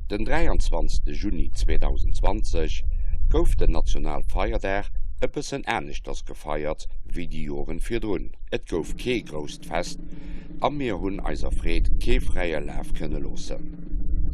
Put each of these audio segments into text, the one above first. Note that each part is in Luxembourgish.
Den 23 Juni 2020 gouf den Nationalfeierdag e bëssen aneschters gefeiert wéi déi Joren virdrun. Et gouf kee grousst Fest a mir hunn eiser Freed kee fräie Laf kënne loossen.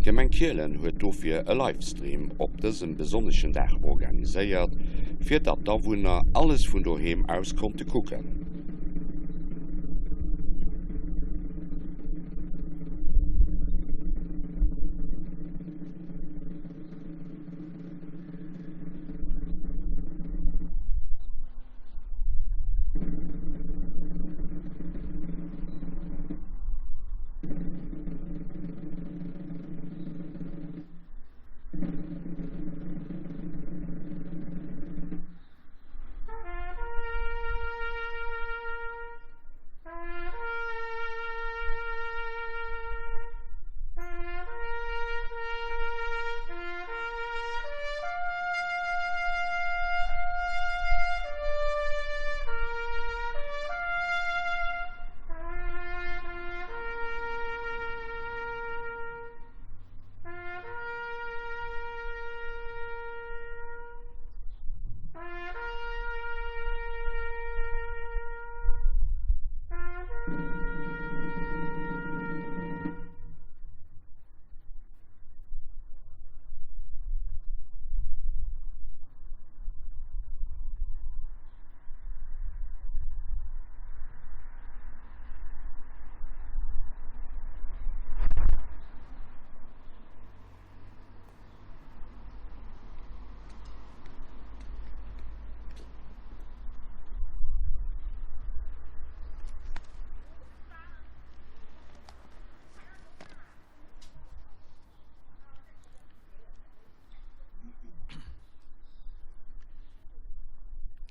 D'Gemeng Kielen huet dofir e Livestream op dësem besonneschen Dag organiséiert, fir datt d'Awunner alles vun doheem aus konnte kucken.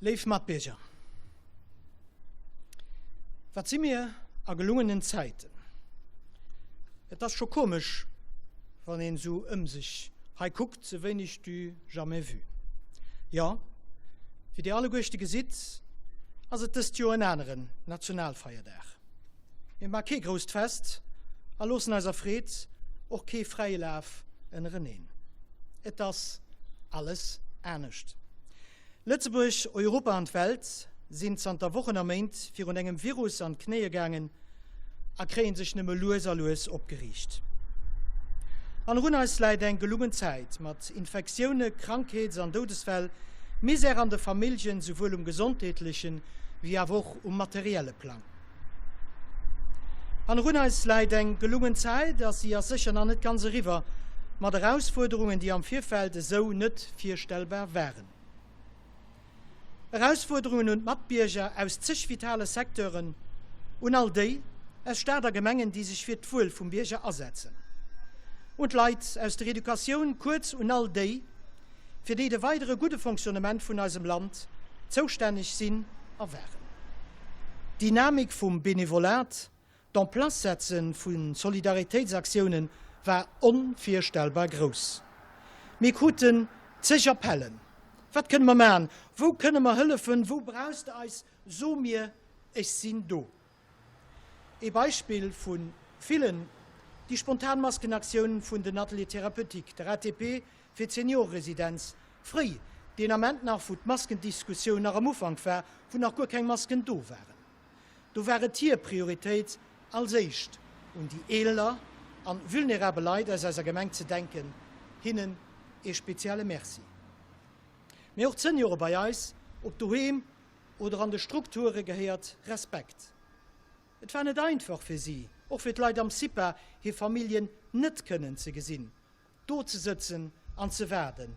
Léif Matbierger, wat si mir a gelungenen Zäiten. Et ass scho komesch, wann een esou ëm sech hei kuckt, sou wéineg du jamais vu. Jo, wéi Dir alleguerchte gesitt, ass et dëst Joer en aneren Nationalfeierdag. Mir maache kee grousst Fest a loossen eiser Freed och kee fräie Laf ënnereneen. Et ass alles anescht. Lëtzebuerg, Europa an d'Welt sinn zanter Wochen a Méint virun engem Virus an d'Knéie gaangen a kréie sech nëmme lues a lues opgeriicht. Hannerun eis läit eng gelungen Zäit mat Infektioune, Krankheets an Doudesfäll, Misär an de Familljen, souwuel um gesondheetlechen, wéi awer och um materielle Plang. Hannerun eis läit eng gelungen Zäit a si ass sécher nach net ganz eriwwer, mat Erausfuerderungen, déi am Virfeld esou net virstellbar waren. Erausfuerderungen un d'Matbierger aus zeg vitale Secteuren, un all déi aus Stad a Gemengen, déi sech fir d'Wuel vum Bierger asetzen, un d'Leit aus der Educatioun, kuerz un all déi, fir déi de weidere gudde Fonctionnement vun eisem Land zoustänneg sinn a waren. D'Dynamik vum Benevolat, d'En-place-Setze vu Solidaritéitsaktioune war onvirstellbar grouss. Mir kruten zeg Appellen, Wat kënne mer maachen? Wou kënne mer hëllefen? Wou brauchs de eis? So mir, ech sinn do. Ee Beispill vu villen, déi spontan Maskenaktioun vun den Ateliers thérapeutiques, der ATP fir d'Senioreresidenz, fréi, deen Ament nach, wou d'Maskendiskussioun nach am Ufank war, wou nach guer keng Masken do waren. Do war et hir Prioritéit, als éischt un déi eeler an vulnerabel Leit aus eiser Gemeng ze denken. Hinnen ee spezielle Merci. Mee och d'Seniore bei eis, ob doheem oder an de Strukture gehéiert Respekt. Et war net einfach fir si, och fir d'Leit am CIPA, hir Familljen net kënnen ze gesinn. Do ze sëtzen an ze waarden.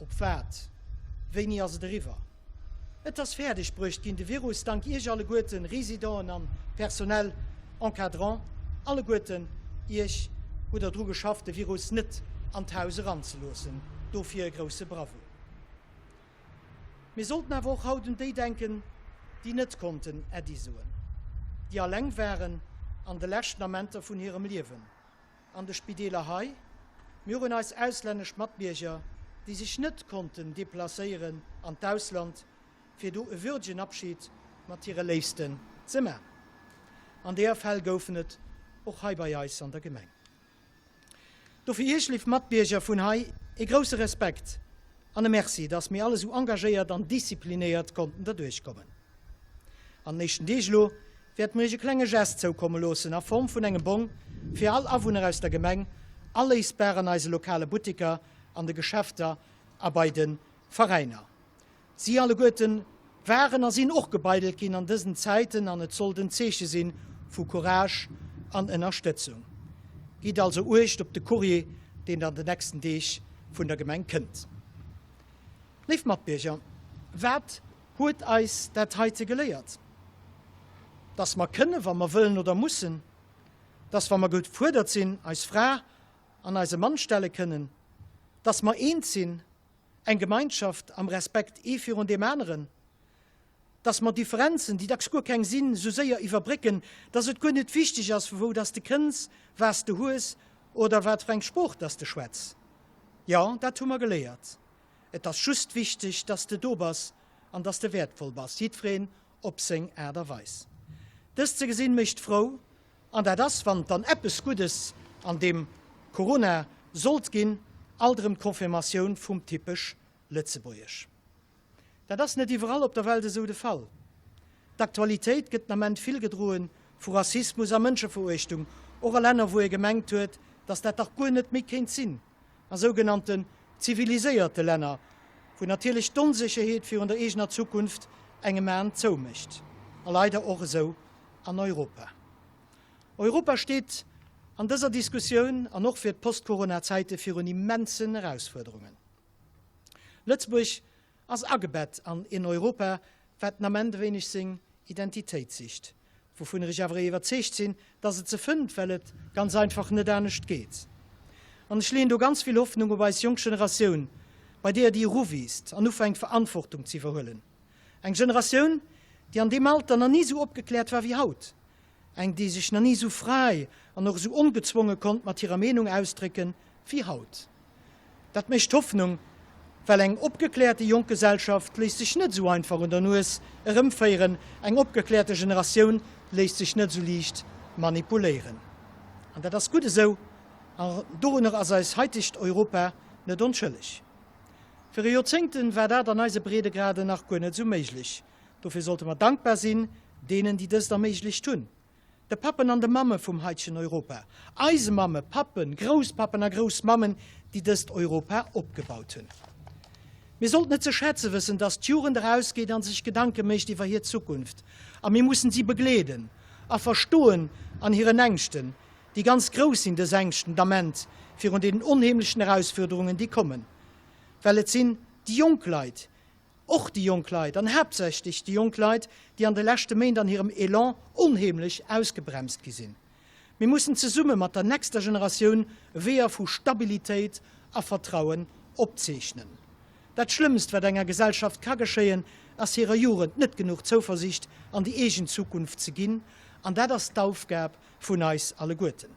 Op wat? Wéini ass et eriwwer? Et ass fäerdeg bruecht ginn, de Virus, dank Iech alleguerten, Résidenten an Personnel encadrant, alleguerten Iech hutt Der dru geschafft, de Virus net an d'Haus eranzeloossen. Dofir e grousse Bravo. Mir sollten awer och haut un déi denken, déi net konnten Äddi soen, déi alleng waren an de leschten Amenter vun hirem Liewen. An de Spideeler hei, mir hunn eis auslännesch Matbierger, déi sech net konnten deplacéieren an d'Ausland, fir do e würdegen Abschied mat hire Léifsten ze man. An deeër Fäll goufen et och hei bei eis an der Gemeng. Dofir Iech, léif Matbierger vun hei, ee grousse Respekt an e Merci, dass mir all esou engagéiert an disziplinéiert konnten derduerch kommen. An den éischten Deeg elo wäerte mir Iech e klenge Gest zoukomme loossen a Form vun engem Bong fir all Awunner aus der Gemeng, aléisbar an eise lokale Butteker, an de Geschäfter a bei de Veräiner. Si alleguerten waren a sinn och gebeidelt ginn an dësen Zäiten an et sollt en Zeeche sinn vu Courage an Ënnerstëtzung. Gitt also Uecht op de Courrier, deen an de nächsten Deeg vun der Gemeng kënnt. Léif Matbierger, wat huet eis dat heite geléiert? Dass mer kënne wa mer wëllen oder mussen, dass wa mer gefuerdert sinn, eis Fra an eise Mann stelle kënnen, dass mer eens sinn, Eng Gemeinschaft am Respekt ee virun deem aneren, dass mer Differenzen, déi dacks guer keng sinn, esou séier iwwerbrécken, dass et guer net wichteg ass, vu wou dass de kënns, was de hues oder wat fir eng Sprooch dass de schwätz. Jo, dat hu mer geléiert. Et ass just wichteg, dass de do bass an dass de wäertvoll bass, jiddwereen op seng Aart a Weis. Dëst ze gesinn, mécht frou An dat ass, wann et dann eppes Guddes an deem Corona sollt ginn, alt erëm d'Confirmatioun vum typesch Lëtzebuergesch. Dat ass net iwwerall op der Welt esou de Fall. D'Aktualitéit gëtt den Ament vill gedroe vu Rassismus a Mënscheveruechtung, och a Länner wou ee gemengt huet, datt dat dach guer net méi kéint sinn, a sougenannten ziviliséierte Länner, wou natierlech d'Onsécherheet virun der eegener Zukunft engem Aen zoumécht. A leider och esou an Europa. Europa steet an dëser Diskussioun an och fir d'Post-Corona-Zäite virun immensen Erausfuerderungen. Lëtzebuerg ass agebett an een Europa, wat den Ament e wéineg seng Identitéit sicht, wouvunner ech awer iwwerzeegt sinn, dass et se fënnt, well et ganz einfach net anescht geet. An ech leeën do ganz vill Hoffnung op eis jonk Generatioun, bei deeër déi eruwiisst an ufänkt Verantwortung ze iwwerhuelen. Eng Generatioun, déi an deem Alter nach ni esou opgekläert war wéi haut. Eng, déi sech nach ni esou fräi an och esou ongezwonge konnt mat hirer Meenung ausdrécken wéi haut. Dat mécht Hoffnung, well eng opgekläerte jonk Gesellschaft léisst sech net esou einfach un der Nues erëmféieren, eng opgekläerte Generatioun léisst sech net esou liicht manipuléieren. An dat ass gutt esou, an dorunner ass eis haitegt Europa net onschëlleg. Viru Joerzéngten war dat an eise Breedegraden nach guer net esou méiglech. Dofir sollte mer dankbar sinn deenen, déi dëst erméiglecht hunn, de Pappen an de Mamme vum haitegen Europa, eise Mamme, Pappen, Grousspappen a Groussmammen, déi dëst Europa opgebaut hunn. Mir sollten et ze schätze wëssen, dass d'Jugend erausgeet a sech Gedanke mécht iwwer hir Zukunft, a mir mussen si begleeden a verstoen an hiren Ängschten, Déi ganz grouss sinn dës Ängschten d'Ament virun deenen onheemlechen Erausfuerderungen, déi kommen, well et sinn déi jonk Leit, och déi jonk Leit an haaptsächlech déi jonk Leit, déi an de leschte Méint an hirem Elan onheemlech ausgebremst gi sinn. Mir mussen zesumme mat der nächster Generatioun Weeër vu Stabilitéit a Vertrauen opzeechnen. Dat Schlëmmst, wat enger Gesellschaft ka geschéien, ass hirer Jugend net genuch Zouversicht an déi eegen Zukunft ze ginn, an dat ass d'Aufgab vun eis alleguerten,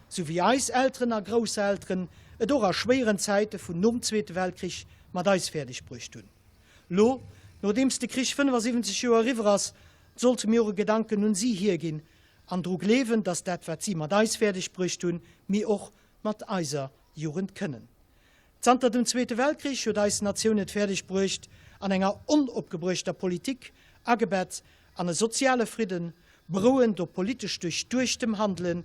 sou wéi eis Elteren a Grousselteren et och a schwéieren Zäite vun nom Zweete Weltkrich mat eis fäerdeg bruecht hunn. Lo, nodeems de Krich 75 Joer eriwwer ass, sollte mir och e Gedanken un si hierginn an dru gleewen, dass dat wat si mat eis fäerdeg bruecht hunn, mir och mat eiser Jugend kënnen. Zanter dem Zweete Weltkrich huet eis Natioun et fäerdeg bruecht, an enger onopgebruechter Politik, agebett an e soziale Fridden, berouend op politesch duerchduechtem Handelen,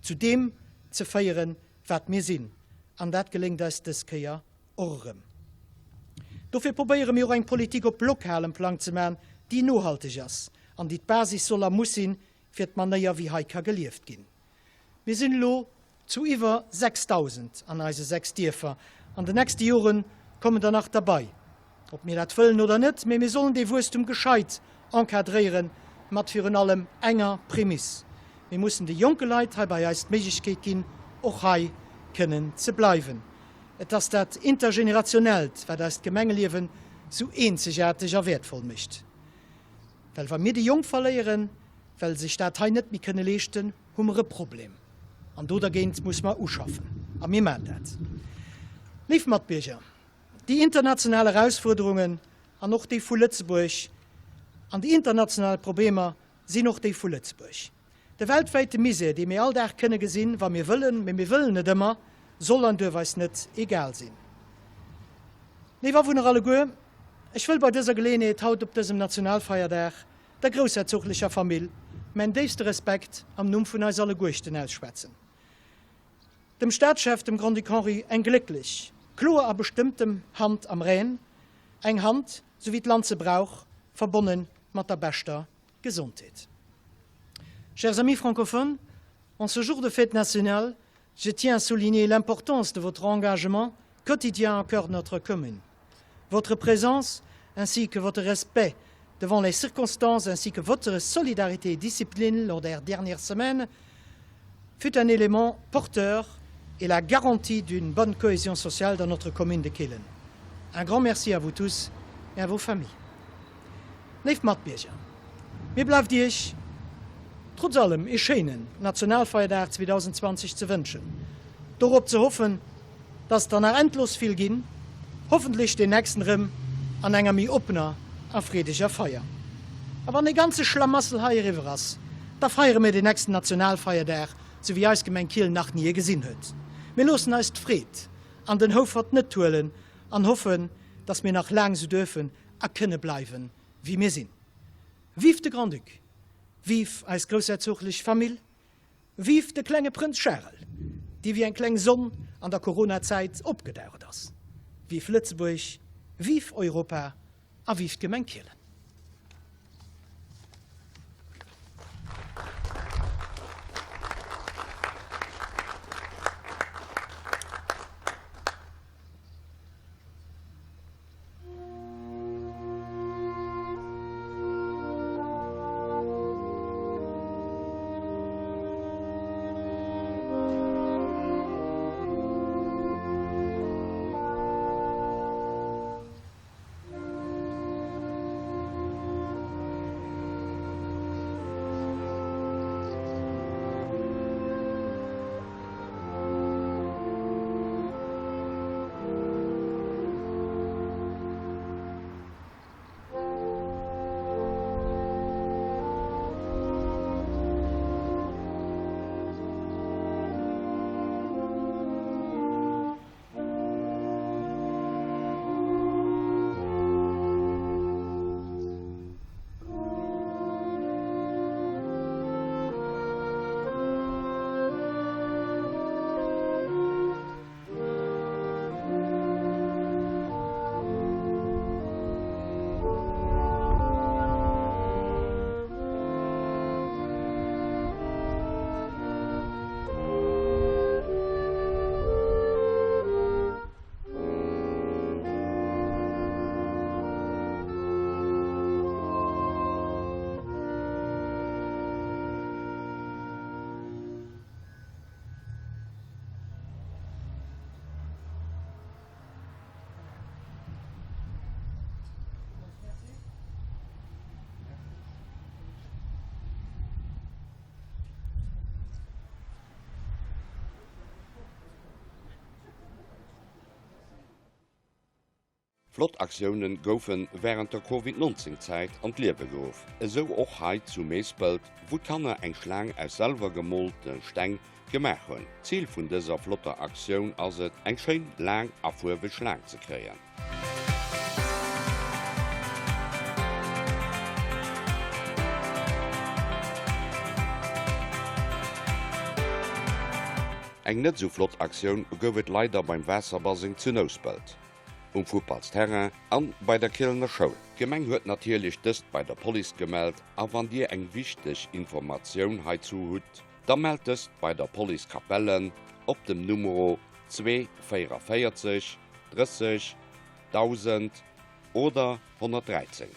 zu deem ze féieren, wat mir sinn. An dat geléngt eis dës Kéier och erëm. Dofir probéiere mir och eng Politik op lokalem Plang ze man, déi nohalteg ass an déi d'Basis soll a muss sinn fir d'Manéier, wéi hei ka gelieft ginn. Mir sinn elo zu iwwer 6.000 an eise 6 Dierfer. An den nächste Jore kommen der nach derbei, ob mir dat wëllen oder net. Mee mir sollen dee Wuesstum gescheit encadréieren, mat virun allem enger Prämiss, Mir mussen de jonke Leit hei bei eis d'Méiglechkeet ginn, och hei kënnen ze bleiwen. Et ass dat Intergenerationellt, wat eist Gemengeliewen sou eenzegaarteg a wäertvoll mécht. Well wa mir déi Jonk verléieren, well se sech dat hei net méi kënne leeschten, hu mer e Problem. An do dergéint muss mer uschaffen. A mir maachen dat. Léif Matbierger, déi international Erausfuerderungen an och déi vu Lëtzebuerg an déi international Problemer sinn och déi vu Lëtzebuerg. De weltwäite Misär, dee mir all Dag kënne gesinn, wa mir wëllen, mee mir wëllen net ëmmer, Soll an duerf eis net egal sinn. Léif Awunner alleguer, ech wëll bei dëser Geleeënheet haut op dësem Nationalfeierdag der groussherzoglecher Famill mäin déifste Respekt am Numm vun eis alleguerchten ausschwätzen. Dem Staatschef, dem Grand-Duc Henri, eng glécklech, kloer a bestëmmtem Hand am Rhän, eng Hand, sou wéi d'Land se brauch, verbonne mat der beschter Gesondheet. Chers amis francophones, en ce jour de fête nationale, je tiens à souligner l'importance de votre engagement quotidien au cœur de notre commune. Votre présence ainsi que votre respect devant les circonstances ainsi que votre solidarité et discipline lors des dernières semaines fut un élément porteur et la garantie d'une bonne cohésion sociale dans notre commune de Kehlen. Un grand merci à vous tous et à vos familles. Léif Matbierger, mir bleift Iech trotz allem ee schéinen Nationalfeierdag 2020 ze wënschen, dorop ze hoffen, dass der nach endlos vill ginn, hoffentlech deen nächsten erëm an enger méi oppener a freedeger Feier. A wann dee ganze Schlamassel hei eriwwer ass, da feiere mir deen nächsten Nationalfeierdag, sou wéi eis Gemeng Kielen nach ni ee gesinn huet. Mir loossen eis d'Freed an den Houfert net huelen an hoffen, dass mir nach laang sou duerfen a kënne bleiwen, wéi mir sinn. Vive de Grand-Duc! Vive eis groussherzoglech Famill! Vive de klenge Prënz Charel, dee wéi eng kleng Sonn an der Corona-Zäit opgedaucht ass! Vive Lëtzebuerg! Vive Europa a vive d'Gemeng Kielen! Flott Aktioune goufe wärend der Covid 19 Zäit an d'Liewe geruff. Esou och hei zu Meespelt, wou d'Kanner eng Schlaang aus selwer gemoolte Steng gemaach hunn. Zil vun dëser flotter Aktioun ass et, eng schéin laang a fuerweg Schlaang ze kréien. Eng net esou flott Aktioun gouf et leider beim Waasserbaseng zu Nouspelt. Um Futtballsterrain an bei der Kielener Schoul. D'Gemeng huet natierlech dëst bei der Police gemellt a wann dir eng wichteg Informatioun heizou hutt, da mellt dëst bei der Police Capellen op dem Numero 2 44 30 1000 oder 113.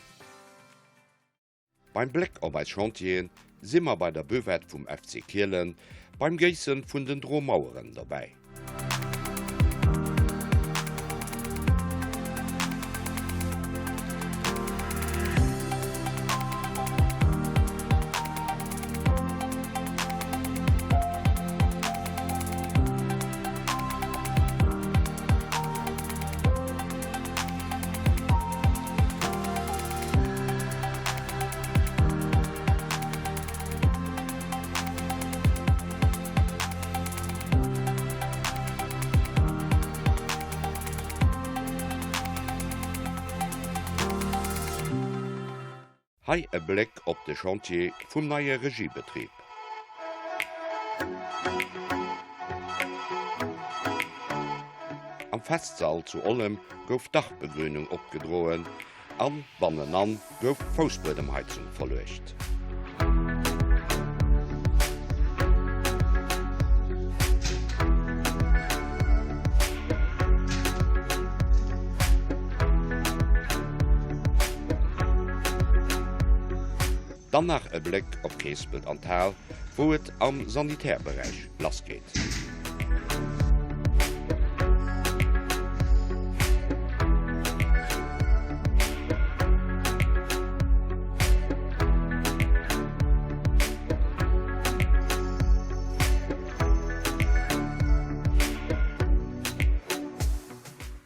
Beim Bléck op eis Chantieren si mer bei der Buvette vum FC Kielen beim Géissen vun den Dromaueren dobäi. Hei e Bléck op de Chantier vum neie Regiebetrib. Am Festsall zu Ollem gouf d'Dachbegrünung opgedroen an bannenan gouf d'Foussbuedemheizung verluecht. Dann nach e Bléck op Keespelt an d'Hal, wou et am Sanitärberäich lass geet.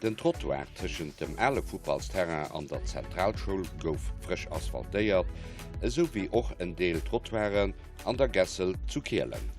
Den Trottoir tëschent dem ale Futtballsterrain an der Zentralschoul gouf frësch asphaltéiert, esou wéi och en Deel Trottoiren an der Gässel zu Kielen.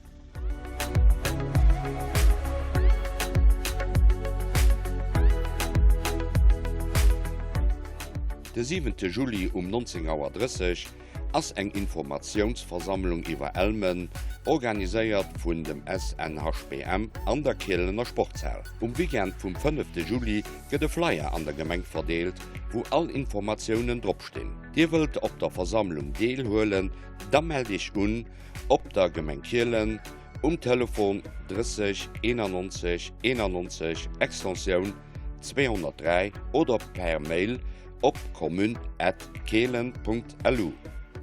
De siwente Juli um 19 Auer 30 ass eng Informatiounsversammlung iwwer Elmen, organiséiert vun dem SNHBM an der Kielener Sportshal. Um Weekend vum fënnefte Juli gëtt e Flyer an der Gemeng verdeelt, wou all Informatiounen drop stinn. Dir wëllt op der Versammlung deelhuelen? Da mellt Iech un op der Gemeng Kielen um Telefon 30 91 91 Extensioun 203 oder per Mail op commune@kehlen.lu.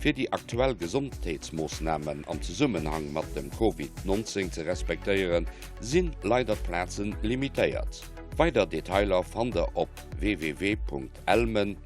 Fir déi aktuell Gesondheetsmoossnamen am Zesummenhang mat dem Covid 19 ze respektéieren, sinn leider d'Plazen limitéiert. Weider Detailer fannt der op www.elmen.lu.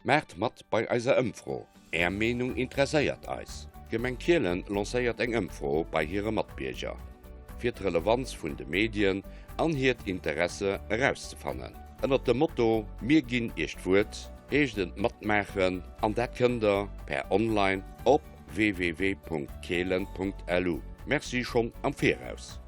Maacht mat bei eiser Ëmfro, Är Meenung interesséiert eis! D'Gemeng Kielen lancéiert eng Ëmfro bei hire Matbierger, fir d'Relevanz vun de Medien an hiert Interesse erauszefannen. Ënnert dem Motto Mir ginn Iech d'Wuert heescht et matmaachen an dat kënnt der per online op www.kehlen.lu. Merci schonn am Viraus!